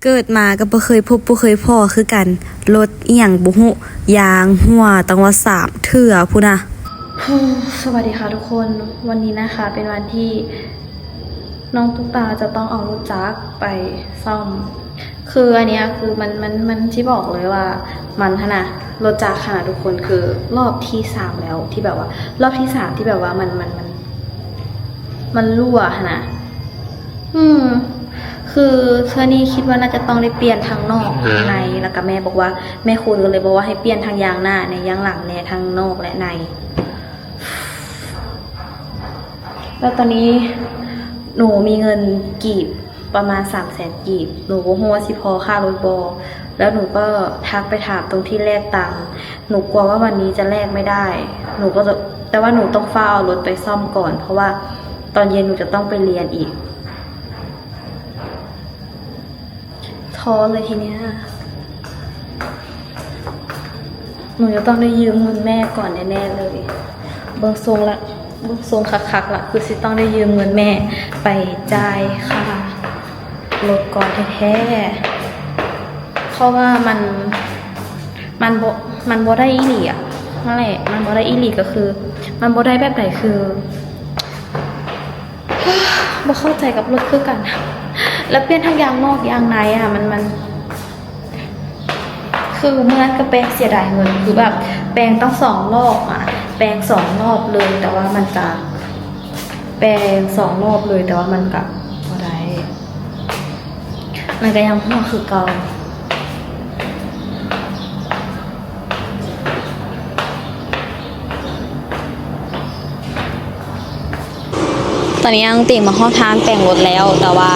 ເກີດມາກໍບໍ່ເຄີຍພົບບໍ່ເຄີຍພໍ້ຄືກັນ, ລົດອີ່ຫຍັງບໍ່ຮູ້ ຢາງຮົ່ວຕັ້ງວ່າສາມເທື່ອພຸ້ນນະ. ສະຫວັດດີຄ່ະທຸກຄົນ, ວັນນີ້ນະຄະເປັນວັນທີ່ນ້ອງຕຸກຕາຈະຕ້ອງເອົາລົດຈັກໄປສ້ອມ. ຄືອັນເນີ້ຍຄືມັນ ມັນ ມັນຊິບອກເລີຍວ່າມັນຫັ້ນນະ ລົດຈັກຫັ້ນນະທຸກຄົນ ຄືລອບທີສາມແລ້ວ ທີ່ແບບວ່າ ລອບທີສາມທີ່ແບບວ່າມັນ ມັນ ມັນ ມັນຮົ່ວຫັ້ນນະ. ອືມ ຄືເທື່ອນີ້ຄິດວ່າໜ້າຈະຕ້ອງໄດ້ປ່ຽນທັງນອກທັງໃນ ແລ້ວກະແມ່ບອກວ່າ ແມ່ຄູນກໍເລີຍບອກວ່າໃຫ້ປ່ຽນທັງຢາງໜ້າແດ່ ຢາງຫຼັງແດ່ ທັງນອກແລະໃນ. ແລ້ວຕອນນີ້ໜູມີເງິນກີບປະມານສາມແສນກີບ, ໜູບໍ່ຮູ້ວ່າຊິພໍຄ່າລົດບໍ່. ແລ້ວໜູກໍທັກໄປຖາມຕົງທີ່ແລກຕັງ, ໜູກົວວ່າວັນນີ້ຈະແລກໄມ່ໄດ້, ໜູກໍຈະ ແຕ່ວ່າໜູຕ້ອງຟ້າວເອົາລົດໄປສ້ອມກ່ອນ ເພາະວ່າຕອນເຢັນໜູຈະຕ້ອງໄປລຽນອີກ. ທໍ້ເລີຍທີເນີ້ຍ, ໜູຈະຕ້ອງໄດ້ຢືມເງິນແມ່ກ່ອນແນ່ໆເລີຍ. ເບິ່ງຊົງລະ ເບິ່ງຊົງຄັກໆລະ ຄືຊິຕ້ອງໄດ້ຢືມເງິນແມ່ໄປຈ່າຍຄ່າລົດກ່ອນແທ້ໆ ເພາະວ່າມັນ ມັນບໍ່ ມັນບໍ່ໄດ້ອີ່ຫຼີອະ. ນັ້ນແຫຼະ ມັນບໍ່ໄດ້ອີ່ຫຼີ ກໍຄືມັນບໍ່ໄດ້ແບບໃດ ຄື ບໍ່ເຂົ້າໃຈກັບລົດຄືກັນ. ແລ້ວປ່ຽນທັງຢາງນອກຢາງໃນອະ ມັນ ມັນ ຄືມື້ນັ້ນກໍແປງເສຍດາຍເງິນ ຄືແບບແປງຕັ້ງສອງລອບອະ ແປງສອງລອບເລີຍ ແຕ່ວ່າມັນກະແປງສອງລອບເລີຍ ແຕ່ວ່າມັນກະບໍ່ໄດ້ ມັນກໍຍັງຮົ່ວຄືເກົ່າ. ຕອນນີ້ນ້ອງຕິງມາຮອດຮ້ານແປງລົດແລ້ວ ແຕ່ວ່າ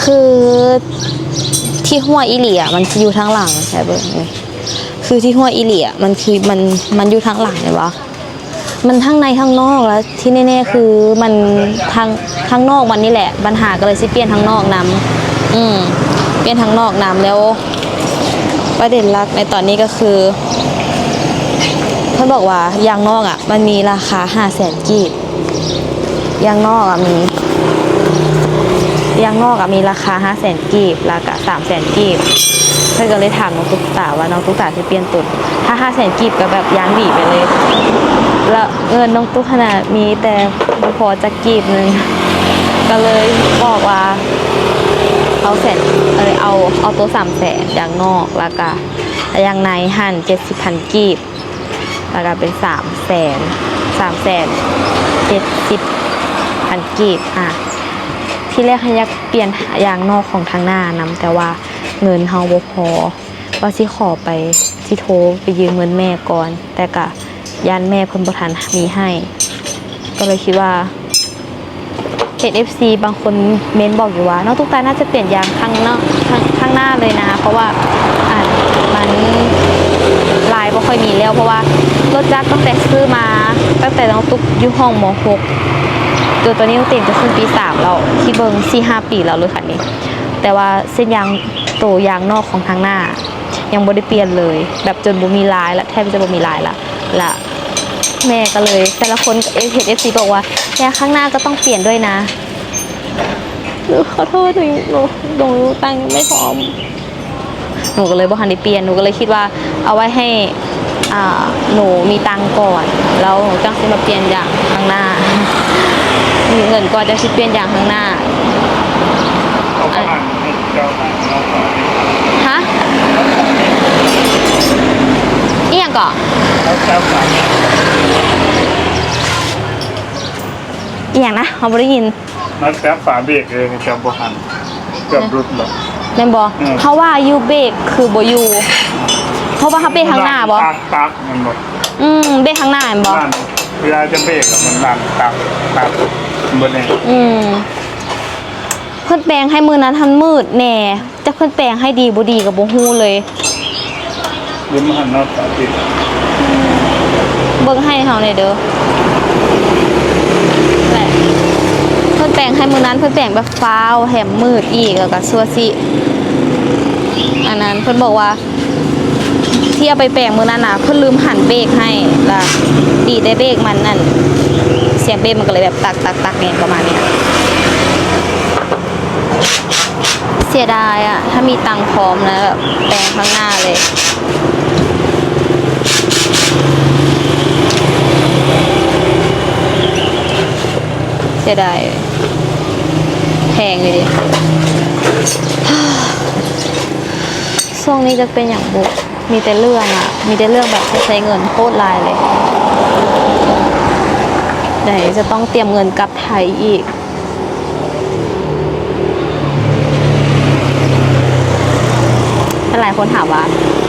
ຄືທີ່ຮົ່ວອີ່ຫຼີອະ ມັນຊິຢູ່ທາງຫຼັງ ໃຫ້ເບິ່ງນີ້ ຄືທີ່ຮົ່ວອີ່ຫຼີອະ ມັນຄື ມັນ ມັນຢູ່ທາງຫຼັງ ເຫັນບໍ່? ມັນທັງໃນທັງນອກ ແລ້ວທີ່ແນ່ໆຄືມັນທາງ ທາງນອກມັນນີ້ແຫຼະບັນຫາ ກໍເລີຍຊິປ່ຽນທາງນອກນຳ. ອືມ ປ່ຽນທາງນອກນຳ. ແລ້ວປະເດັນຫຼັກໃນຕອນນີ້ກໍຄື ເພິ່ນບອກວ່າຢາງນອກອະ ມັນມີລາຄາຫ້າແສນກີບ. ຢາງນອກອະມີ ຢາງນອກອະມີລາຄາຫ້າແສນກີບ ແລ້ວກະສາມແສນກີບ. ເພິ່ນກໍເລີຍຖາມນ້ອງຕຸກຕາວ່າ ນ້ອງຕຸກຕາຊິປ່ຽນຕົວ ຖ້າຫ້າແສນກີບກໍແບບຢ້ານຫວີໄປເລີຍ. ແລ້ວເງິນນ້ອງຕຸກຫັ້ນນະ ມີແຕ່ບໍ່ພໍຈັກກີບໜຶ່ງ ກໍເລີຍບອກວ່າ ເອົາແສນ ເອີ ເອົາ ເອົາໂຕສາມແສນຢາງນອກ ແລ້ວກະຢາງໃນຫັ້ນເຈັດສິບພັນກີບ. ແລ້ວກໍເປັນສາມແສນ ສາມແສນເຈັດສິບພັນກີບ. ອາ ທີແລກຫັ້ນຢາກປ່ຽນຢາງນອກຂອງທາງໜ້ານຳ ແຕ່ວ່າເງິນເຮົາບໍ່ພໍ ວ່າຊິຂໍໄປ ຊິໂທໄປຢືມເງິນແມ່ກ່ອນ ແຕ່ກະຢ້ານແມ່ເພິ່ນບໍ່ທັນມີໃຫ້ ກໍເລີຍຄິດວ່າ ເຫັນເອັຟຊີບາງຄົນເມັ້ນບອກຢູ່ວ່າ ນ້ອງຕຸກຕາໜ້າຈະປ່ຽນຢາງຂ້າງນອກ ຂ້າງ ຂ້າງໜ້າເລີຍນະ ເພາະວ່າ ອັນ ມັນລາຍບໍ່ຄ່ອຍມີແລ້ວ ເພາະວ່າລົດຈັກຕັ້ງແຕ່ຊື້ມາ ຕັ້ງແຕ່ນ້ອງຕຸກຢູ່ຫ້ອງ ມໍຫົກ ຈົນຕອນນີ້ນ້ອງເຕັມຈະຂຶ້ນປີສາມແລ້ວ ຄິດເບິ່ງສີ່ຫ້າປີແລ້ວລົດຄັນນີ້ ແຕ່ວ່າເສັ້ນຢາງ ໂຕຢາງນອກຂອງທາງໜ້າຍັງບໍ່ໄດ້ປ່ຽນເລີຍ ແບບຈົນບໍ່ມີລາຍລະ ແທບຈະບໍ່ມີລາຍລະ ລະ ແມ່ກໍເລີຍ ແຕ່ລະຄົນ ເອັຟ ເອັຟຊີ ບອກວ່າ ຢາງຂ້າງໜ້າກໍຕ້ອງປ່ຽນດ້ວຍນະ. ໜູຂໍໂທດ ໜູ ໜູ ໜູຕັງຍັງໄມ່ພ້ອມ ໜູກໍເລີຍບໍ່ທັນໄດ້ປ່ຽນ ໜູກໍເລີຍຄິດວ່າເອົາໄວ້ໃຫ້ ອ່າ ໜູມີຕັງກ່ອນ ແລ້ວໜູຈັ່ງຊິມາປ່ຽນຢາງຂ້າງໜ້າ ມີເງິນກ່ອນຈັ່ງຊິປ່ຽນຢາງຂ້າງໜ້າ. ຮະ? ອີ່ຫຍັງເກາະ? ອີ່ຫຍັງນະ? ເຮົາບໍ່ໄດ້ຍິນ. ນັດແຊມຝາເບຣກເລີຍ ແຊມບໍ່ທັນ ເກືອບຫຼຸດແລ້ວ ແມ່ນບໍ່? ເອີ ເຮົາວ່າຢູ່ເບຣກຄືບໍ່ຢູ່ ເພາະວ່າເຮົາເບຣກທາງໜ້າບໍ່? ຕັກ ຕັກ ແມ່ນບໍ່? ອືມ ເບຣກທາງໜ້າແມ່ນບໍ່? ເວລາຈະເບຣກອະ ມັນດັນຕັກ ຕັກ ເບິດແນ່. ອືມ ເພິ່ນແປງໃຫ້ມື້ນັ້ນຫັ້ນມືດແນ່. ຈັກເພິ່ນແປງໃຫ້ດີບໍ່ດີກໍບໍ່ຮູ້ເລີຍ. ເບິ່ງໃຫ້ເຮົາແດ່ເດີ ແຫຼະ ເພິ່ນແປງໃຫ້ມື້ນັ້ນ ເພິ່ນແປງແບບຟ້າວ ແຖມມືດອີກ ແລ້ວກໍຊົ່ວຊິ ອັນນັ້ນ ເພິ່ນບອກວ່າ ທີ່ເອົາໄປແປງມື້ນັ້ນນະ ເພິ່ນລືມຫັນເບຣກໃຫ້ ລະດີແຕ່ເບຣກມັນນັ້ນ ສຽງເບຣກມັນກໍເລີຍແບບຕັກໆໆ ແນ່ ປະມານນີ້. ເສຍດາຍອະ ຖ້າມີຕັງພ້ອມນະ ແບບແປງຂ້າງໜ້າເລີຍ. ເສຍດາຍ ແພງຢູ່ເດ. ຊ່ວງນີ້ຈັກເປັນຫຍັງບຸ ມີແຕ່ເລື່ອງອະ ມີແຕ່ເລື່ອງແບບໃຊ້ເງິນໂຄດຫຼາຍເລີຍ. ໃດຈະຕ້ອງຕຽມເງິນກັບໄທອີກ. ຫຼາຍຄົນຖາມວ່າ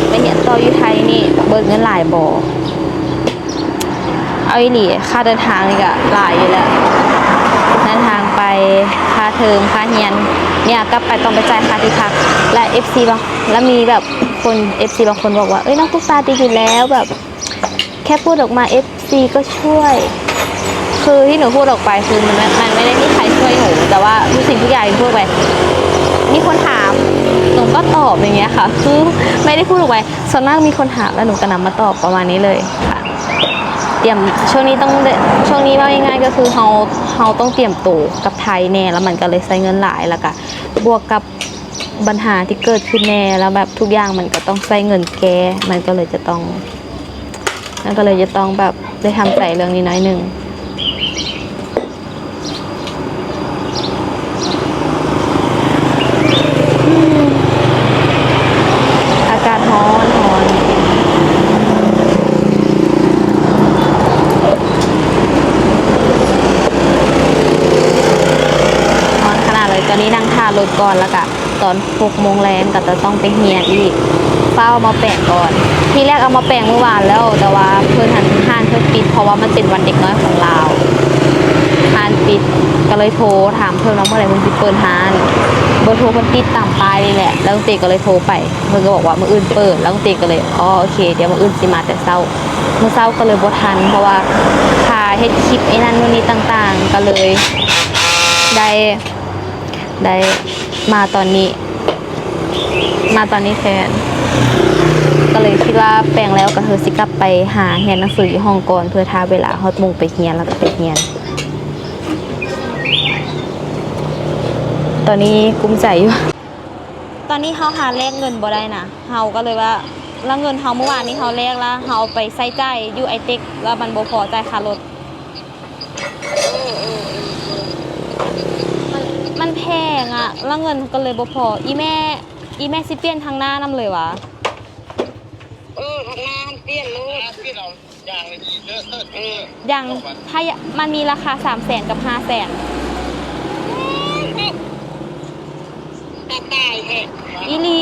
ໄປຮຽນຕໍ່ຢູ່ໄທນີ້ເບີດເງິນຫຼາຍບໍ່? ເອົາອີ່ຫຼີ ຄ່າເດີນທາງນີ້ກະຫຼາຍຢູ່ແລ້ວ ເດີນທາງໄປ ຄ່າເທີມ ຄ່າຮຽນ ນີ້ກັບໄປຕ້ອງໄປຈ່າຍຄ່າທີ່ພັກ ແລະ ເອັຟຊີບາງ ແລະ ມີແບບຄົນ ເອັຟຊີບາງຄົນບອກວ່າ ເອີຍ ນ້ອງຕຸກຕາດີຢູ່ແລ້ວ ແບບ ແຄ່ພູດອອກມາ ເອັຟຊີກໍຊ່ວຍ. ຄືທີ່ໜູພູດອອກໄປ ຄືມັນ ມັນ ມັນໄມ່ໄດ້ມີໃຄຊ່ວຍໜູ ແຕ່ວ່າທຸກສິ່ງທຸກຢ່າງທີ່ໜູພູດໄປ ມີຄົນຖາມ ໜູກໍຕອບ ຢ່າງເງີ້ຍຄ່ະ. ຄືໄມ່ໄດ້ພູດອອກໄປ ສ່ວນມາກມີຄົນຖາມ ແລ້ວໜູກໍນຳມາຕອບ ປະມານນີ້ເລີຍຄ່ະ. ຕຽມ ຊ່ວງນີ້ຕ້ອງ ຊ່ວງນີ້ເວົ້າງ່າຍໆ ກໍຄືເຮົາ ເຮົາຕ້ອງຕຽມໂຕກັບໄທແດ່ ແລ້ວມັນກໍເລີຍໃຊ້ເງິນຫຼາຍ ແລ້ວກໍບວກກັບບັນຫາທີ່ເກີດຂຶ້ນແດ່ ແລ້ວແບບທຸກຢ່າງມັນກໍຕ້ອງໃຊ້ເງິນແກ້ ມັນກໍເລີຍຈະຕ້ອງ ມັນກໍເລີຍຈະຕ້ອງແບບໄດ້ທຳໃຈເລື່ອງນີ້ໜ້ອຍໜຶ່ງ. ອາກາດຮ້ອນ ຮ້ອນ ຮ້ອນຂະໜາດເລີຍ. ຕອນນີ້ນັ່ງຖ້າລົດກ່ອນ ແລ້ວກະ ຕອນຫົກໂມງແລງກໍຈະຕ້ອງໄປຮຽນອີກ ຟ້າວເອົາໝໍ້ແປງກ່ອນ. ທີແລກເອົາໝໍ້ແປງມື້ວານແລ້ວ ແຕ່ວ່າເພິ່ນຫັ້ນ ຮ້ານເພິ່ນປິດ ເພາະວ່າມັນເປັນວັນເດັກນ້ອຍຂອງລາວ ຮ້ານປິດ. ກໍເລີຍໂທຖາມເພິ່ນວ່າເມື່ອໃດເພິ່ນຊິເປີດຮ້ານ ເບີໂທເພິ່ນຕິດຕາມປ້າຍນີ້ແຫຼະ. ແລ້ວເຕກໍເລີຍໂທໄປ ເພິ່ນກໍບອກວ່າມື້ອື່ນເປີດ. ແລ້ວເຕກໍເລີຍ ອໍ ໂອເຄ ດຽວມື້ອື່ນຊິມາແຕ່ເຊົ້າ. ມື້ເຊົ້າກໍເລີຍບໍ່ທັນ ເພາະວ່າຄ່າເຮັດຄລິບໄອ້ນັ້ນໂນ່ນນີ້ຕ່າງໆ ກໍເລີຍໄດ້ ໄດ້ມາຕອນນີ້ ມາຕອນນີ້ແທນ. ກໍເລີຍຄິດວ່າແປງແລ້ວກໍຄືຊິກັບໄປຫາຮຽນໜັງສືຢູ່ຫ້ອງກ່ອນ ເພື່ອຖ້າເວລາຮອດໂມງໄປຮຽນ ແລ້ວກໍໄປຮຽນ. ຕອນນີ້ກຸ້ມໃຈຢູ່ ຕອນນີ້ເຮົາຫາແລກເງິນບໍ່ໄດ້ນະ ເຮົາກໍເລີຍວ່າ ແລ້ວເງິນເຮົາມື້ວານນີ້ເຮົາແລກແລ້ວ ເຮົາເອົາໄປໃຊ້ຈ່າຍຢູ່ໄອເຕັກ ແລ້ວມັນບໍ່ພໍຈ່າຍຄ່າລົດ. ເອີ ເອີ ເອີ ມັນ ມັນແພງອະ ແລ້ວເງິນກໍເລີຍບໍ່ພໍ. ອີ່ແມ່ ອີ່ແມ່ຊິປ່ຽນທາງໜ້ານຳເລີຍຫວາ? ເອີ ທາງໜ້າຫັ້ນປ່ຽນໂລດ ປ່ຽນເອົາ ຢ່າງລະອີເດີ ເອີ ຢ່າງ ຖ້າ ມັນມີລາຄາສາມແສນກັບຫ້າແສນ. ຕາຍແທ້ ອີ່ຫຼີ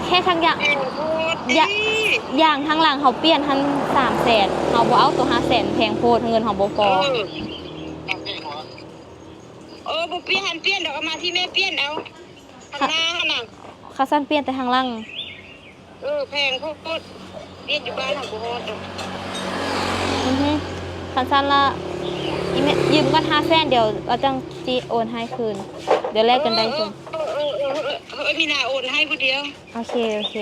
ແຄ່ທາງຢ່າງ ແພງໂພດ ຢ່າ ຢ່າງທາງຫຼັງເຮົາປ່ຽນຫັ້ນສາມແສນ ເຮົາບໍ່ເອົາໂຕຫ້າແສນ ແພງໂພດ ເງິນເຮົາບໍ່ພໍ. ເອີ ເອີ ບໍ່ປ່ຽນ ປ່ຽນດອກ ເອົາມາທີ່ແມ່ປ່ຽນເອົາ ທາງໜ້າຫັ້ນນະ ຄັນຊັ້ນປ່ຽນແຕ່ທາງຫຼັງ. ເອີ ແພງໂພດ ປ່ຽນຢູ່ບ້ານເຮົາບໍ່ຮອດດອກ. ອືຮຶ ຄັນຊັ້ນລະ ອີ່ແມ່ ຢືມກ່ອນຫ້າແສນ ດຽວລາວຈັ່ງຊິໂອນໃຫ້ຄືນ ດຽວແລກກັນໄດ້ຄືນ. ເອີ ເອີ ເອີ ເອີ ມີນາໂອນໃຫ້ຜູ້ດຽວ. ໂອເຄ ໂອເຄ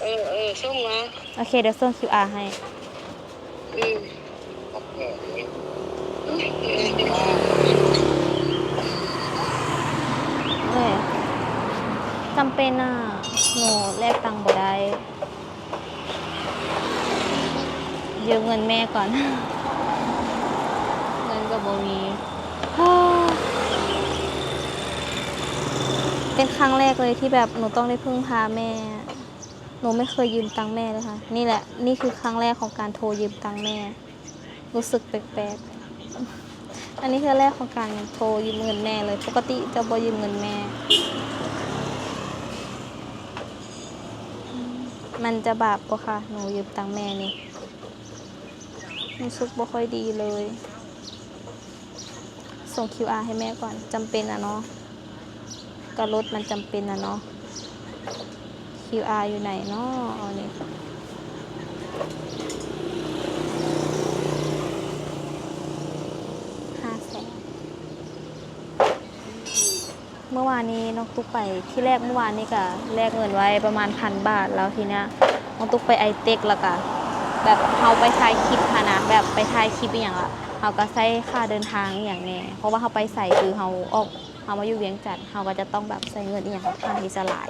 ເອີ ເອີ ສົ່ງມາ. ໂອເຄ ດຽວສົ່ງຄິວອາໃຫ້. ອືມ ເອີຍ ຈຳເປັນນະ ໜູແລກຕັງບໍ່ໄດ້ ຢືມເງິນແມ່ກ່ອນ ເງິນກໍບໍ່ມີ. ເປັນຄັ້ງແລກເລີຍທີ່ແບບໜູຕ້ອງໄດ້ເພິ່ງພາແມ່. ໜູໄມ່ເຄີຍຢືມຕັງແມ່ເລີຍຄ່ະ. ນີ້ແຫຼະ ນີ້ຄືຄັ້ງແລກຂອງການໂທຢືມຕັງແມ່. ຮູ້ສຶກແປກໆ. ອັນນີ້ເທື່ອແລກຂອງການໂທຢືມເງິນແມ່ເລີຍ. ປົກກະຕິຈະບໍ່ຢືມເງິນແມ່. ມັນຈະບາບບໍ່ຄະ ໜູຢືມຕັງແມ່ນີ້? ຮູ້ສຶກບໍ່ຄ່ອຍດີເລີຍ. ສົ່ງຄິວອາໃຫ້ແມ່ກ່ອນ. ຈຳເປັນອະເນາະ. ກະລົດມັນຈຳເປັນອະເນາະ. ຄິວອາຢູ່ໃນເນາະ? ເອົານີ້ ຫ້າແສນ. ເມື່ອວານນີ້ນ້ອງຕຸກໄປ ທີແລກເມື່ອວານນີ້ກະແລກເງິນໄວ້ປະມານພັນບາດ ແລ້ວທີເນີ້ຍນ້ອງຕຸກໄປໄອເຕັກ ແລ້ວກະແບບເຮົາໄປຖ່າຍຄລິບຫັ້ນນະ ແບບໄປຖ່າຍຄລິບອີ່ຫຍັງ ແລ້ວເຮົາກະໃຊ້ຄ່າເດີນທາງອີ່ຫຍັງແດ່ ເພາະວ່າເຮົາໄປໃສ ຄືເຮົາອອກ ເຮົາມາຢູ່ວຽງຈັນ ເຮົາກໍຈະຕ້ອງແບບໃຊ້ເງິນອີ່ຫຍັງຂ້ອນຂ້າງທີ່ຈະຫຼາຍ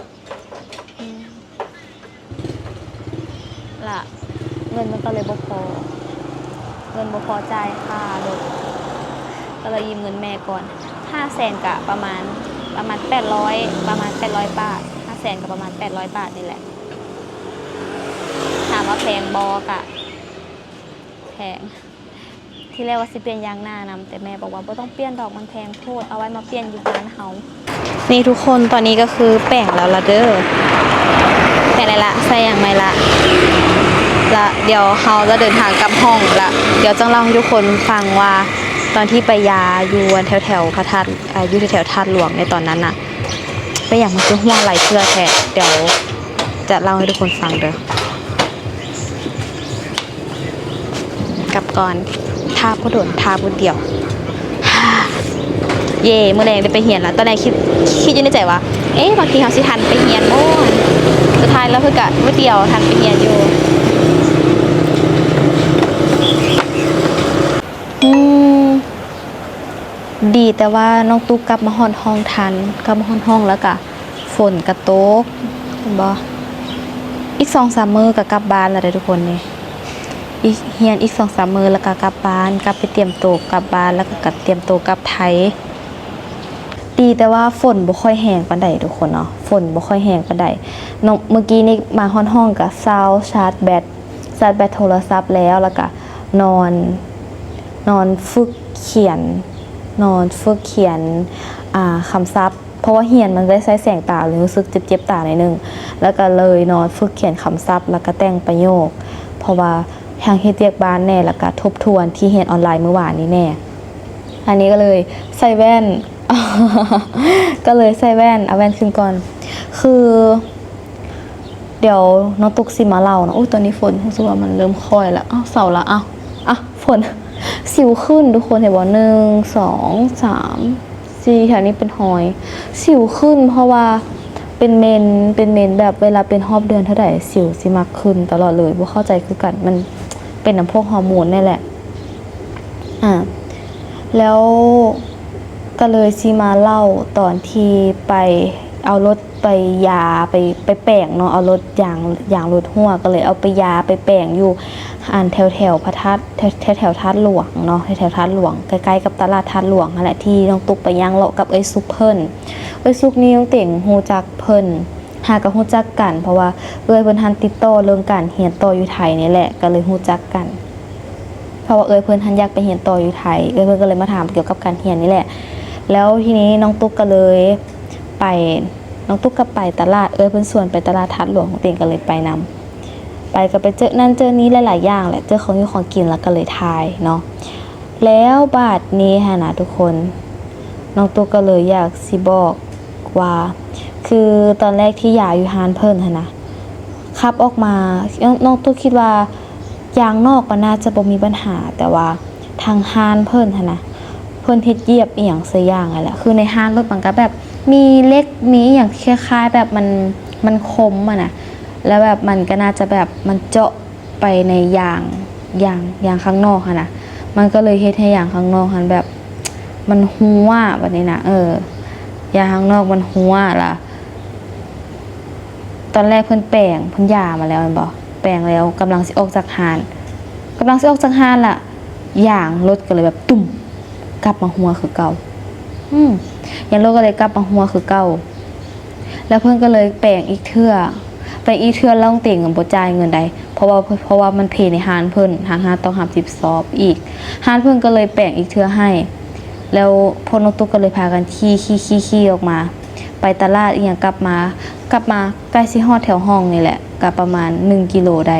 ອືມ ລະເງິນມັນກໍເລີຍບໍ່ພໍ ເງິນບໍ່ພໍຈ່າຍຄ່າລົດ ກໍເລີຍຢືມເງິນແມ່ກ່ອນ ຫ້າແສນກະປະມານ ປະມານແປດຮ້ອຍ ປະມານແປດຮ້ອຍບາດ ຫ້າແສນກະປະມານແປດຮ້ອຍບາດນີ້ແຫຼະ. ຖາມວ່າແພງບໍ່? ກະແພງ. ທີແລກວ່າຊິປ່ຽນຢາງໜ້ານຳ ແຕ່ແມ່ບອກວ່າບໍ່ຕ້ອງປ່ຽນດອກ ມັນແພງໂພດ ເອົາໄວ້ມາປ່ຽນຢູ່ບ້ານເຮົາ. ນີ້ທຸກຄົນ ຕອນນີ້ກໍຄືແປງແລ້ວລະເດີ ແປງແລ້ວລະ ໃສ່ຫຍັງໃໝ່ລະ ລະດຽວເຮົາຈະເດີນທາງກັບຫ້ອງລະ ດຽວຈະເລົ່າໃຫ້ທຸກຄົນຟັງວ່າ ຕອນທີ່ໄປຢາຢູ່ແຖວໆພະທາດ ອາ ຢູ່ແຖວໆທາດຫຼວງໃນຕອນນັ້ນນະ ເປັນຫຍັງມັນຄືຮົ່ວໄຫຼເທື່ອແທ້ ດຽວຈະເລົ່າໃຫ້ທຸກຄົນຟັງເດີ. ກັບກ່ອນ ຖ້າບໍ່ດົນ ຖ້າຜູ້ດຽວ ເຢ້ ມື້ແລງໄດ້ໄປຮຽນລະ. ຕອນແລກຄິດ ຄິດຢູ່ໃນໃຈວ່າ ເອ ບາງທີເຮົາຊິທັນໄປຮຽນບໍ່? ສຸດທ້າຍແລ້ວເພິ່ນກະມື້ດຽວທັນໄປຮຽນຢູ່. ອືມ ດີແຕ່ວ່ານ້ອງຕຸກກັບມາຮອດຫ້ອງທັນ ກັບມາຮອດຫ້ອງແລ້ວກະ ຝົນກະຕົກ ເຫັນບໍ່? ອີກສອງສາມມື້ກະກັບບ້ານແລ້ວເດີທຸກຄົນນີ້ ອີກ ຮຽນອີກສອງສາມມື້ແລ້ວກະກັບບ້ານ ກັບໄປຕຽມໂຕກັບບ້ານ ແລ້ວກະ ກະຕຽມໂຕກັບໄທ. ດີແຕ່ວ່າຝົນບໍ່ຄ່ອຍແຮງປານໃດທຸກຄົນເນາະ ຝົນບໍ່ຄ່ອຍແຮງປານໃດ. ເມື່ອກີ້ນີ້ມາຮອດຫ້ອງກະເຊົາ ຊາດແບັດ ຊາດແບັດໂທລະສັບແລ້ວ ແລ້ວກະນອນ ນອນຝຶກຂຽນ ນອນຝຶກຂຽນ ອາ ຄຳສັບ ເພາະວ່າຮຽນມັນໄດ້ໃຊ້ແສງຕາ ເລີຍຮູ້ສຶກເຈັບໆຕາໜ້ອຍໜຶ່ງ ແລ້ວກະເລີຍນອນຝຶກຂຽນຄຳສັບ ແລ້ວກະແຕ່ງປະໂຫຍກ ເພາະວ່າທັງເຮັດວຽກບ້ານແດ່ ແລ້ວກະທົບທວນທີ່ຮຽນອອນລາຍມື້ວານນີ້ແດ່. ອັນນີ້ກໍເລີຍໃສ່ແວ່ນ ກໍເລີຍໃສ່ແວ່ນ ເອົາແວ່ນຂຶ້ນກ່ອນ ຄື ດຽວນ້ອງຕຸກຊິມາເລົ່າເນາະ. ໂອ້ຍ ຕອນນີ້ຝົນ ຮູ້ສຶກວ່າມັນເລີ່ມຄ້ອຍລະ. ອ້າວ ເຊົາລະ. ອ້າວ ອ້າວ ຝົນ ສິວຂຶ້ນທຸກຄົນ ເຫັນບໍ່? ໜຶ່ງ ສອງ ສາມ ສີ່ ແຖວນີ້ເປັນຮອຍ ສິວຂຶ້ນ ເພາະວ່າເປັນເມັນ ເປັນເມັນແບບເວລາເປັນຮອບເດືອນເທົ່າໃດ ສິວຊິມັກຂຶ້ນຕະຫຼອດເລີຍ. ບໍ່ເຂົ້າໃຈຄືກັນ ມັນເປັນນຳພວກຮໍໂມນນີ້ແຫຼະ. ອາ ແລ້ວກໍເລີຍຊິມາເລົ່າຕອນທີ່ໄປເອົາລົດ ໄປຢາ ໄປ ໄປແປງເນາະ ເອົາລົດ ຢາງ ຢາງລົດຮົ່ວ ກໍເລີຍເອົາໄປຢາໄປແປງຢູ່ ອັນ ແຖວໆພະທາດ ແຖວ ແຖວ ແຖວທາດຫຼວງເນາະ ແຖວ ແຖວທາດຫຼວງ ໃກ້ໆກັບຕະຫຼາດທາດຫຼວງຫັ້ນແຫຼະ ທີ່ນ້ອງຕຸກໄປຍ່າງເລາະກັບເອື້ອຍສຸກເພິ່ນ. ເອື້ອຍສຸກນີ້ນ້ອງເຕັງຮູ້ຈັກເພິ່ນ ຫາກໍຮູ້ຈັກກັນ ເພາະວ່າເອື້ອຍເພິ່ນຫັ້ນຕິດຕໍ່ເລື່ອງການຮຽນຕໍ່ຢູ່ໄທນີ້ແຫຼະ ກໍເລີຍຮູ້ຈັກກັນ ເພາະວ່າເອື້ອຍເພິ່ນຫັ້ນຢາກໄປຮຽນຕໍ່ຢູ່ໄທ ເອື້ອຍເພິ່ນກໍເລີຍມາຖາມກ່ຽວກັບການຮຽນນີ້ແຫຼະ. ແລ້ວທີນີ້ນ້ອງຕຸກກໍເລີຍ ໄປ ນ້ອງຕຸກກໍໄປຕະຫຼາດ ເອື້ອຍເພິ່ນຊວນໄປຕະຫຼາດທາດຫຼວງ ນ້ອງເຕັງກໍເລີຍໄປນຳ ໄປກໍໄປເຈີນັ້ນເຈີນີ້ຫຼາຍໆຢ່າງແຫຼະ ເຈີຂອງຢູ່ຂອງກິນ ແລ້ວກໍເລີຍຖ່າຍເນາະ. ແລ້ວບາດນີ້ຫັ້ນນະທຸກຄົນ ນ້ອງຕຸກກໍເລີຍຢາກຊິບອກວ່າ ຄືຕອນແລກທີ່ຢາຢູ່ຮ້ານເພິ່ນຫັ້ນນະ ຂັບອອກມາ ນ້ອງ ນ້ອງຕຸກຄິດວ່າ ຢາງນອກມັນໜ້າຈະບໍ່ມີບັນຫາ ແຕ່ວ່າທາງຮ້ານເພິ່ນຫັ້ນນະ ເພິ່ນເຮັດຢຽບອີ່ຫຍັງສັກຢ່າງຫັ້ນແຫຼະ ຄືໃນຮ້ານລົດມັນກໍແບບມີເຫຼັກ ມີອີ່ຫຍັງຄ້າຍໆແບບມັນ ມັນຄົມຫັ້ນນະ ແລ້ວແບບມັນກໍໜ້າຈະແບບມັນເຈາະໄປໃນຢາງ ຢາງ ຢາງຂ້າງນອກຫັ້ນນະ ມັນກໍເລີຍເຮັດໃຫ້ຢາງຂ້າງນອກຫັ້ນແບບມັນຮົ່ວ ບາດນີ້ນະ ເອີ ຢາງຂ້າງນອກມັນຮົ່ວລະ. ຕອນແລກເພິ່ນແປງ ເພິ່ນຢາມາແລ້ວແມ່ນບໍ່? ແປງແລ້ວກຳລັງຊິອອກຈາກຮ້ານ ກຳລັງຊິອອກຈາກຮ້ານລະ ຢາງລົດກໍເລີຍແບບຕຸ້ມ ກັບມາຮົ່ວຄືເກົ່າ ອືມ ຢາງລົດກໍເລີຍກັບມາຮົ່ວຄືເກົ່າ ແລ້ວເພິ່ນກໍເລີຍແປງອີກເທື່ອ ແປງອີກເທື່ອ ນ້ອງເຕັງບໍ່ຈ່າຍເງິນໃດ ເພາະວ່າ ເພາະວ່າມັນເພໃນຮ້ານເພິ່ນ ທາງຮ້ານຕ້ອງຮັບຜິດຊອບອີກ ຮ້ານເພິ່ນກໍເລີຍແປງອີກເທື່ອໃຫ້ ແລ້ວພວກນ້ອງຕຸກກໍເລີຍພາກັນຂີ່ ຂີ່ ຂີ່ ຂີ່ອອກມາ ໄປຕະຫຼາດອີ່ຫຍັງ ກັບມາ ກັບມາ ໃກ້ຊິຮອດແຖວຫ້ອງນີ້ແຫຼະ ກໍປະມານໜຶ່ງກິໂລໄດ້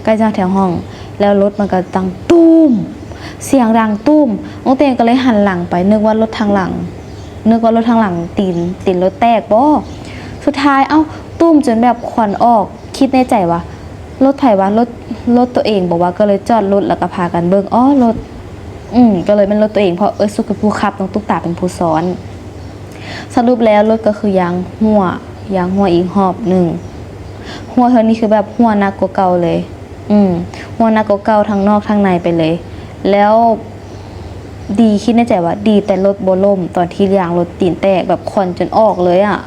ໃກ້ຈະຮອດແຖວຫ້ອງ ແລ້ວລົດມັນກໍດັງຕຸ້ມ ສຽງດັງຕຸ້ມ ນ້ອງເຕັງກໍເລີຍຫັນຫຼັງໄປ ນຶກວ່າລົດທາງຫຼັງ ນຶກວ່າລົດທາງຫຼັງຕີນ ຕີນລົດແຕກບໍ? ສຸດທ້າຍ ເອົ້າ ຕຸ້ມຈົນແບບຄວັນອອກ ຄິດໃນໃຈວ່າ ລົດໃຜວະ? ລົດ ລົດໂຕເອງບໍວະ? ກໍເລີຍຈອດລົດ ແລ້ວກໍພາກັນເບິ່ງ ອໍ ລົດ ອືມ ກໍເລີຍແມ່ນລົດໂຕເອງ ເພາະເອື້ອຍສຸກເປັນຜູ້ຂັບ ນ້ອງຕຸກຕາເປັນຜູ້ຊ້ອນ. ສະຫຼຸບແລ້ວລົດກໍຄືຢາງຮົ່ວ ຢາງຮົ່ວອີກຮອບໜຶ່ງ ຮົ່ວເທື່ອນີ້ຄືແບບຮົ່ວໜັກກວ່າເກົ່າເລີຍ ອືມ ຮົ່ວໜັກກວ່າເກົ່າ ທັງນອກທັງໃນໄປເລີຍ ແລ້ວ ດີ ຄິດໃນໃຈວ່າ ດີແຕ່ລົດບໍ່ລົ້ມ ຕອນທີ່ຢາງລົດຕີນແຕກ ແບບຄວັນຈົນອອກເລີຍອະ.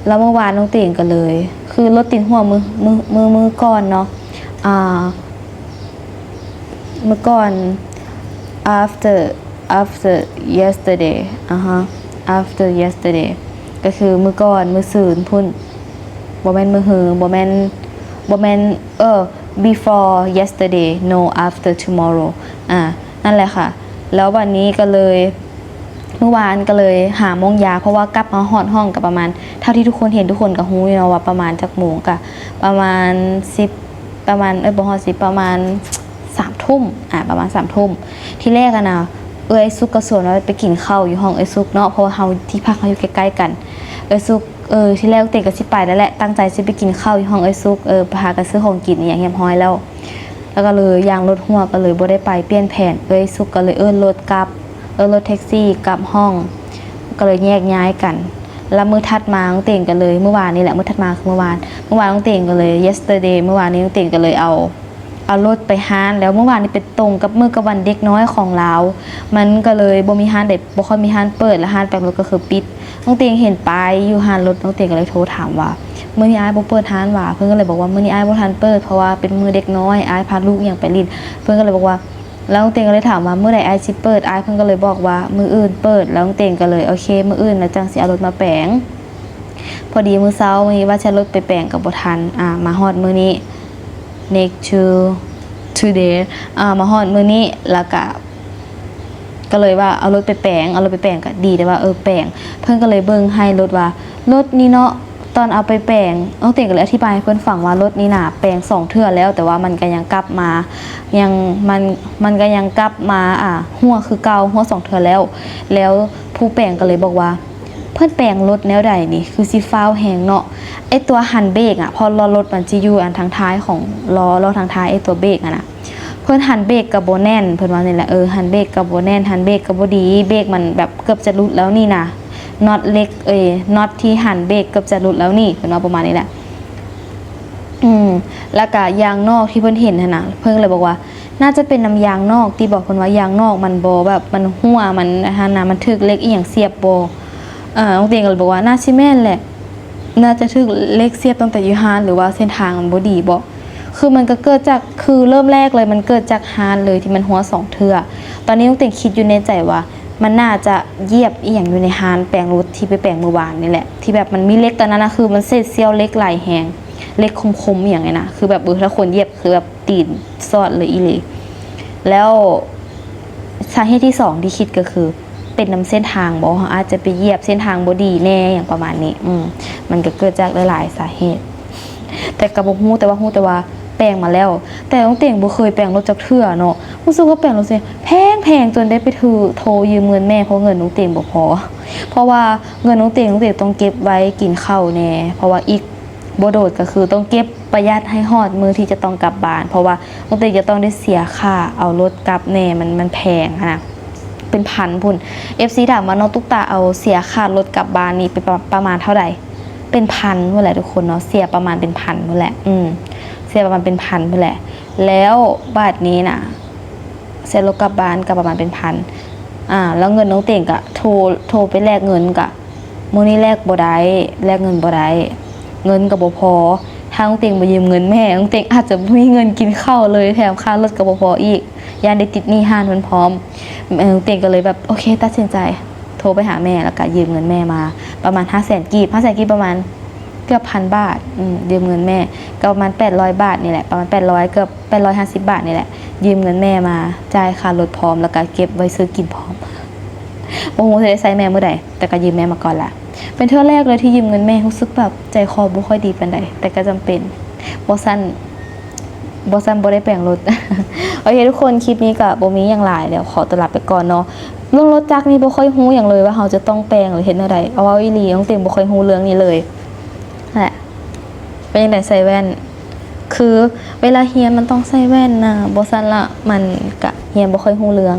ແລ້ວມື້ວານນ້ອງເຕງກໍເລີຍ ຄືລົດຕີນຮົ່ວມື້ ມື້ ມື້ ມື້ກ່ອນເນາະ ອ່າ ມື້ກ່ອນ after after yesterday ອາຮະ after yesterday ກໍຄືມື້ກ່ອນ ມື້ຊືນພຸ້ນ ບໍ່ແມ່ນມື້ຮື ບໍ່ແມ່ນ ບໍ່ແມ່ນ ເອີ before yesterday no after tomorrow ອາ ນັ້ນແຫຼະຄ່ະ. ແລ້ວບັດນີ້ກໍເລີຍ ມື້ວານກໍເລີຍຫາໂມງຢາ ເພາະວ່າກັບມາຮອດຫ້ອງກໍປະມານ ເທົ່າທີ່ທຸກຄົນເຫັນ ທຸກຄົນກໍຮູ້ຢູ່ເນາະວ່າປະມານຈັກໂມງ ກໍປະມານສິບ ປະມານ ເອີຍ ບໍ່ຮອດສິບ ປະມານສາມທຸ່ມ ອາ ປະມານສາມທຸ່ມ. ທີແລກຫັ້ນນະ ເອື້ອຍສຸກກໍຊວນວ່າໄປກິນເຂົ້າຢູ່ຫ້ອງເອື້ອຍສຸກເນາະ ເພາະວ່າເຮົາ ທີ່ພັກເຮົາຢູ່ໃກ້ໆກັນ ເອື້ອຍສຸກ ເອີ ທີແລກເຕງກໍຊິໄປແລ້ວແຫຼະ ຕັ້ງໃຈຊິໄປກິນເຂົ້າຢູ່ຫ້ອງເອື້ອຍສຸກ ເອີ ພາກັນຊື້ຂອງກິນອີ່ຫຍັງຮຽບຮ້ອຍແລ້ວ ແລ້ວກໍເລີຍຢາງລົດຮົ່ວ ກໍເລີຍບໍ່ໄດ້ໄປ ປ່ຽນແຜນ ເອື້ອຍສຸກກໍເລີຍເອີ້ນລົດກັບ ເອີ້ນລົດແທັກຊີກັບຫ້ອງ ກໍເລີຍແຍກຍ້າຍກັນ. ແລ້ວມື້ຖັດມານ້ອງເຕງກໍເລີຍ ມື້ວານນີ້ແຫຼະ ມື້ຖັດມາຄືມື້ວານ ມື້ວານນ້ອງເຕງກໍເລີຍ yesterday ມື້ວານນີ້ນ້ອງເຕງກໍເລີຍເອົາ ເອົາລົດໄປຮ້ານ ແລ້ວມື້ວານນີ້ເປັນຕົງກັບມື້ກັບວັນເດັກນ້ອຍຂອງລາວ ມັນກໍເລີຍບໍ່ມີຮ້ານໃດ ບໍ່ຄ່ອຍມີຮ້ານເປີດ ແລະ ຮ້ານແປງລົດກໍຄືປິດ. ນ້ອງເຕງເຫັນປ້າຍຢູ່ຮ້ານລົດ ນ້ອງເຕງກໍເລີຍໂທຖາມວ່າ ມື້ນີ້ອ້າຍບໍ່ເປີດຮ້ານຫວາ? ເພິ່ນກໍເລີຍບອກວ່າ ມື້ນີ້ອ້າຍບໍ່ທັນເປີດ ເພາະວ່າເປັນມື້ເດັກນ້ອຍ ອ້າຍພາລູກອີ່ຫຍັງໄປຫຼິ້ນ. ເພິ່ນກໍເລີຍບອກວ່າ ແລ້ວນ້ອງເຕງກໍເລີຍຖາມວ່າ ມື້ໃດອ້າຍຊິເປີດ? ອ້າຍເພິ່ນກໍເລີຍບອກວ່າ ມື້ອື່ນເປີດ. ແລ້ວນ້ອງເຕງກໍເລີຍ ໂອເຄ ມື້ອື່ນແລ້ວຈັ່ງຊິເອົາລົດມາແປງ. ພໍດີມື້ເຊົ້ານີ້ວ່າຊິເອົາລົດໄປແປງກໍບໍ່ທັນ ອາ ມາຮອດມື້ນີ້ next to today ອາ ມາຮອດມື້ນີ້ ແລ້ວກະ ກໍເລີຍວ່າເອົາລົດໄປແປງ ເອົາລົດໄປແປງກໍດີ ແຕ່ວ່າ ເອີ ແປງ ເພິ່ນກໍເລີຍເບິ່ງໃຫ້ລົດວ່າ ລົດນີ້ເນາະ ຕອນເອົາໄປແປງ ນ້ອງເຕງກໍເລີຍອະທິບາຍໃຫ້ເພິ່ນຟັງວ່າ ລົດນີ້ນະແປງສອງເທື່ອແລ້ວ ແຕ່ວ່າມັນກໍຍັງກັບມາ ຍັງ ມັນ ມັນກໍຍັງກັບມາ ອາ ຮົ່ວຄືເກົ່າ ຮົ່ວສອງເທື່ອແລ້ວ. ແລ້ວຜູ້ແປງກໍເລີຍບອກວ່າ ເພິ່ນແປງລົດແນວໃດນີ້ ຄືຊິຟ້າວແຮງເນາະ ໄອ້ຕົວຮັນເບຣກອະ ເພາະວ່າລົດມັນຊິຢູ່ອັນທາງທ້າຍຂອງລໍ້ ລໍ້ທາງທ້າຍ ໄອ້ຕົວເບຣກຫັ້ນນະ ເພິ່ນຮັນເບຣກກໍບໍ່ແໜ້ນ ເພິ່ນວ່ານີ້ແຫຼະ ເອີ ຮັນເບຣກກໍບໍ່ແໜ້ນ ຮັນເບຣກກໍບໍ່ດີ ເບຣກມັນແບບເກືອບຈະຫຼຸດແລ້ວນີ້ນະ ນັອດເຫຼັກ ເອີຍ ນັອດທີ່ຮັນເບຣກເກືອບຈະຫຼຸດແລ້ວນີ້ ເພິ່ນວ່າປະມານນີ້ແຫຼະ. ອືມ ແລ້ວກະຢາງນອກທີ່ເພິ່ນເຫັນຫັ້ນນະ ເພິ່ນກໍເລີຍບອກວ່າ ໜ້າຈະເປັນນຳຢາງນອກຕິ ບອກເພິ່ນວ່າຢາງນອກມັນບໍ່ແບບ ມັນຮົ່ວ ມັນຫັ້ນນະ ມັນຖືກເຫຼັກອີ່ຫຍັງສຽບບໍ່. ເອີ ນ້ອງເຕງກໍເລີຍບອກວ່າ ໜ້າຊິແມ່ນແຫຼະ ໜ້າຈະຖືກເຫຼັກສຽບຕັ້ງແຕ່ຢູ່ຮ້ານ ຫຼືວ່າເສັ້ນທາງມັນບໍ່ດີບໍ? ຄືມັນກໍເກີດຈາກ ຄືເລີ່ມແລກເລີຍ ມັນເກີດຈາກຮ້ານເລີຍທີ່ມັນຮົ່ວສອງເທື່ອ. ຕອນນີ້ນ້ອງເຕງຄິດຢູ່ໃນໃຈວ່າ ມັນໜ້າຈະຢຽບອີ່ຫຍັງຢູ່ໃນຮ້ານແປງລົດທີ່ໄປແປງມື້ວານນີ້ແຫຼະ ທີ່ແບບມັນມີເຫຼັກ ຕອນນັ້ນນະ ຄືມັນເສດສ່ຽວເຫຼັກຫຼາຍແຮງ ເຫຼັກຄົມໆອີ່ຫຍັງນີ້ນະ ຄືແບບ ເອີ ຖ້າຄົນຢຽບຄືແບບຕີນສອດເລີຍອີ່ຫຼີ. ແລ້ວສາເຫດທີສອງທີ່ຄິດກໍຄື ເປັນນຳເສັ້ນທາງບໍ? ເຮົາອາດຈະໄປຢຽບເສັ້ນທາງບໍ່ດີແດ່ ຫຍັງປະມານນີ້. ອືມ ມັນກໍເກີດຈາກຫຼາຍໆສາເຫດ ແຕ່ກໍບໍ່ຮູ້ ແຕ່ວ່າຮູ້ແຕ່ວ່າແປງມາແລ້ວ. ແຕ່ນ້ອງເຕງບໍ່ເຄີຍແປງລົດຈັກເທື່ອເນາະ ຮູ້ສຶກວ່າແປງລົດຊິແພງໆ ຈົນໄດ້ໄປຖື ໂທຢືມເງິນແມ່ ເພາະເງິນນ້ອງເຕງບໍ່ພໍ. ເພາະວ່າເງິນນ້ອງເຕງ ນ້ອງເຕງຕ້ອງເກັບໄວ້ກິນເຂົ້າແດ່ ເພາະວ່າອີກບໍ່ດົນກໍຄືຕ້ອງເກັບປະຢັດໃຫ້ຮອດມື້ທີ່ຈະຕ້ອງກັບບ້ານ ເພາະວ່ານ້ອງເຕງຈະຕ້ອງໄດ້ເສຍຄ່າເອົາລົດກັບແດ່ ມັນ ມັນແພງຫັ້ນນະ ເປັນພັນພຸ້ນ. ເອັຟຊີຖາມວ່າ ນ້ອງຕຸກຕາເອົາເສຍຄ່າລົດກັບບ້ານນີ້ໄປປະ ປະມານເທົ່າໃດ? ເປັນພັນພຸ້ນແຫຼະທຸກຄົນເນາະ ເສຍປະມານເປັນພັນພຸ້ນແຫຼະ. ອືມ ເສຍປະມານເປັນພັນພຸ້ນແຫຼະ. ແລ້ວບາດນີ້ນະ ເສຍລົດກັບບ້ານກໍປະມານເປັນພັນ ອາ ແລ້ວເງິນນ້ອງເຕງກໍໂທ ໂທໄປແລກເງິນ ກໍມື້ນີ້ແລກບໍ່ໄດ້ ແລກເງິນບໍ່ໄດ້ ເງິນກໍບໍ່ພໍ. ຖ້ານ້ອງເຕງບໍ່ຢືມເງິນແມ່ ນ້ອງເຕງອາດຈະບໍ່ມີເງິນກິນເຂົ້າເລີຍ ແຖມຄ່າລົດກໍບໍ່ພໍອີກ ຢ້ານໄດ້ຕິດໜີ້ຮ້ານເພິ່ນພ້ອມ. ເອີ ນ້ອງເຕງກໍເລີຍແບບ ໂອເຄ ຕັດສິນໃຈໂທໄປຫາແມ່ ແລ້ວກໍຢືມເງິນແມ່ມາປະມານຫ້າແສນກີບ ຫ້າແສນກີບປະມານເກືອບພັນບາດ. ອືມ ຢືມເງິນແມ່ກໍປະມານແປດຮ້ອຍບາດນີ້ແຫຼະ ປະມານແປດຮ້ອຍ ເກືອບ ແປດຮ້ອຍຫ້າສິບບາດນີ້ແຫຼະ ຢືມເງິນແມ່ມາ ຈ່າຍຄ່າລົດພ້ອມ ແລ້ວກໍເກັບໄວ້ຊື້ກິນພ້ອມ. ບໍ່ຮູ້ຊິໄດ້ໃຊ້ແມ່ມື້ໃດ ແຕ່ກໍຢືມແມ່ມາກ່ອນລະ. ເປັນເທື່ອແລກເລີຍທີ່ຢືມເງິນແມ່ ຮູ້ສຶກແບບໃຈຄໍບໍ່ຄ່ອຍດີປານໃດ ແຕ່ກໍຈຳເປັນ ບໍ່ຊັ້ນ ບໍ່ຊັ້ນບໍ່ໄດ້ແປງລົດ. ໂອເຄທຸກຄົນ ຄລິບນີ້ກໍບໍ່ມີຫຍັງຫຼາຍ ດຽວຂໍຕົວລາໄປກ່ອນເນາະ. ເລື່ອງລົດຈັກນີ້ບໍ່ຄ່ອຍຮູ້ຫຍັງເລີຍວ່າເຮົາຈະຕ້ອງແປງ ຫຼືເຮັດແນວໃດ ເອົາເວົ້າອີ່ຫຼີ ນ້ອງເຕງບໍ່ຄ່ອຍຮູ້ເລື່ອງນີ້ເລີຍ. ແຫຼະ ເປັນຈັ່ງໃດໃສ່ແວ່ນ? ຄືເວລາຮຽນມັນຕ້ອງໃສ່ແວ່ນນະ ບໍ່ຊັ້ນລະມັນກະຮຽນບໍ່ຄ່ອຍຮູ້ເລື່ອງ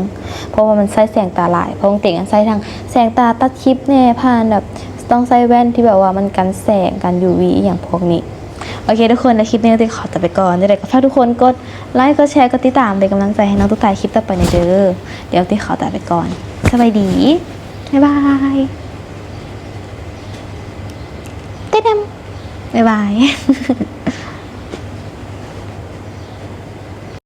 ເພາະວ່າມັນໃຊ້ແສງຕາຫຼາຍ. ເພາະນ້ອງເຕງໃຊ້ທັງແສງຕາຕັດຄລິບແດ່ ຜ່ານແບບຕ້ອງໃສ່ແວ່ນທີ່ແບບວ່າມັນກັນແສງ ກັນ ຢູວີ ອີ່ຫຍັງພວກນີ້. ໂອ ອເຄທຸກຄົນ ໃນຄລິບນີ້ຕຸກຕາຂໍຕົວໄປກ່ອນ. ຈັ່ງໃດກໍຝາກທຸກຄົນກົດໄລ ກົດແຊ ກົດຕິດຕາມ ເປັນກຳລັງໃຈໃຫ້ນ້ອງຕຸກຕາຄລິບຕໍ່ໄປແດ່ເດີ. ດຽວຕຸກຕາຂໍຕົວໄປກ່ອນ. ສະບາຍດີ. ບາຍບາຍ. ເຕັ້ດຳ. ບາຍບາຍ.